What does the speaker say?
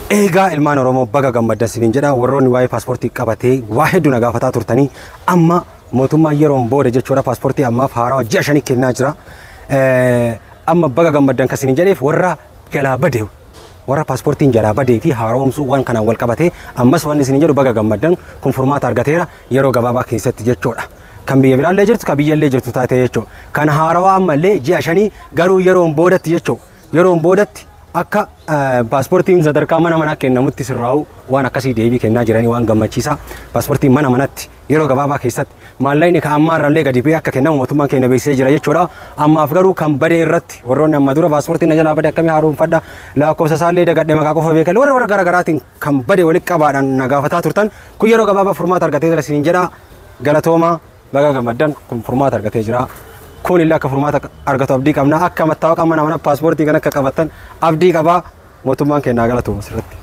Egaa ilmaan Oromoo, baga gammaddan isiniin jedha. Warroonni waa'ee paaspoortii qabatee waa hedduu na gaafataa turtanii, amma mootummaan yeroon booda jechuudha paaspoortii ammaaf haarawaa ji'a 5 kennaa jira. Amma baga gammaddan kan isiniin jedheef warra jalaa bade, warra paaspoortiin jalaa badee fi haaromsuu waan kanaan wal qabatee, ammas wanni isiniin jedhu baga gammaddan, kun furmaata argateera yeroo gabaabaa keessatti jechuudha. Kan biyya biraallee jirtu, kan biyyallee jirtu taate jechuudha. Kan haarawaa ammallee ji'a 5, garuu yeroon boodatti jechuudha. Yeroon boodatti akka paaspoortiin sadarkaa mana manaa kennamutti sirraa'u waan akkasii deebii kennaa jiranii waan gammachiisaa. Paaspoortiin mana manatti yeroo gabaabaa keessatti maallaqni kan ammaa irrallee gadi bu'ee akka kennamu mootummaan keenya beeksisee jira jechuudha. Ammaaf garuu kan bade irratti, warroonni amma dura paaspoortiin na jalaa bade, akkamii haaromfadha, lakkoofsa isaallee dagadhe, maqaa qofa beekan, warra gara garaatiin kan bade walitti qabaadhaan na gaafataa turtan, kun yeroo gabaabaa furmaata argatee jira isiniin jedha. Galatooma, baga gammaddan, kun furmaata argatee jira. Kun illee akka furmaata argatu abdii qabna. Akka mattaawaqa mana mana paaspoortii kan akka qabatan abdii qabaa. Mootummaan kennaa galatooma sirriitti.